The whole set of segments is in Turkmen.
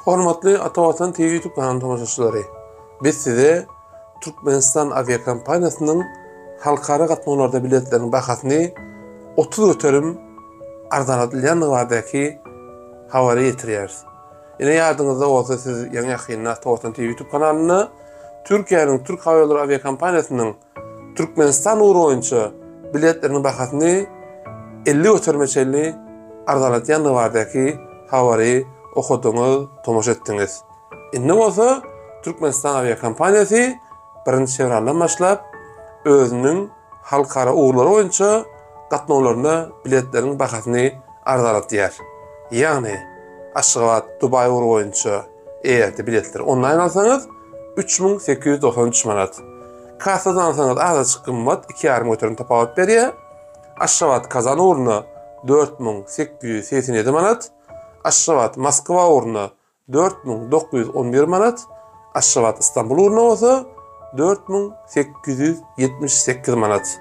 Hormatly Ata Watan TV YouTube kanalynyň tomaşaçylary! Biz size Türkmenistan awiakompaniýasynyň halkara gatnawlarda biletleriň bahasyny 30% arzanladylýandygy baradaky habary ýetirýäris. Ine ýadyňyzda bolsa siz ýaňy ýakynda Ata Watan TV YouTube kanalynda Türkiýäniň Türk Howaýollary awiakompaniýasynyň Türkmenistan ugry boýunça biletleriniň bahasyny 50 göterime çenli arzanlatýandygy baradaky habary okadyňyz, tomaşa etdiňiz. Indi bolsa Türkmenistan awiakompaniýasy birinji fewraldan başlap özüniň halkara ugurlary boýunça gatnawlarynda biletleriň bahasyny arzanlatýar. Ýagny Aşgabat, Dubaý ugry boýunça eger-de biletleri onlaýn alsaňyz 3893 manat. Kassadan alsaňyz azajyk gymmat, 2,5% tapawut berýär. Aşgabat, Kazan ugruna 4887 manat, Aşgabat, Moskwa ugruna 4911 manat, Aşgabat, Istanbul ugruna bolsa 4878 manat.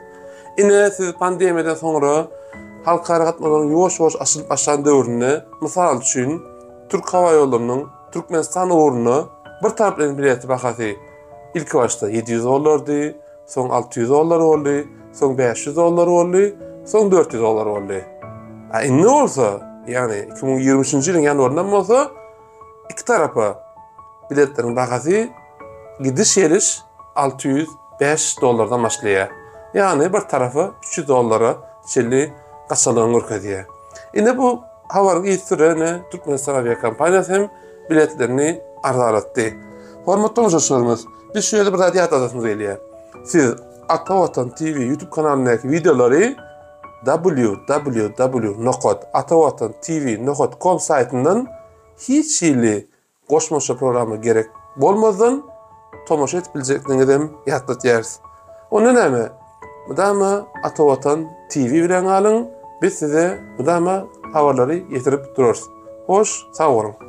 Ine, siz pandemiýadan soňra halkara gatnawlaryň ýuwaş-ýuwaş açylyp başlan döwründe, mysal üçin, Türk howaýollarynyň Türkmenistan ugruna bir taraplaýyn bileti bahasy ilkibaşda 700 dollardy, soň 600 dollar boldy, soň 500 dollar boldy, soň 400 dollar boldy. A indi bolsa, ýagny 2023-nji ýylyň ýanwaryndan bolsa iki tarapa biletleriň bahasy gidiş-geliş 605 dollardan başlaýar. Ýagny bir tarapa 300 dollara çenli gaçalygyny görkezýär. Indi bu habaryň yzysüre ine Türkmenistan awiakompaniýasy hem biletlerini arzanlatdy. Hormatly tomaşaçylarymyz, biz şu ýerde bir zady ýatladasymyz gelýär. Siz Ata Watan TV YouTube kanalyndaky wideolary www nokat atawatan tv nokat com saýtyndan hiç hili Goşmaça programma gerek bolmazdan tomaşa edip biljekdigiňizem ýatlatýarys. Onda näme? Mydama Ata Watan TV bilen galyň, biz size mydama habarlary ýetirip durarys. Hoş, sag boluň!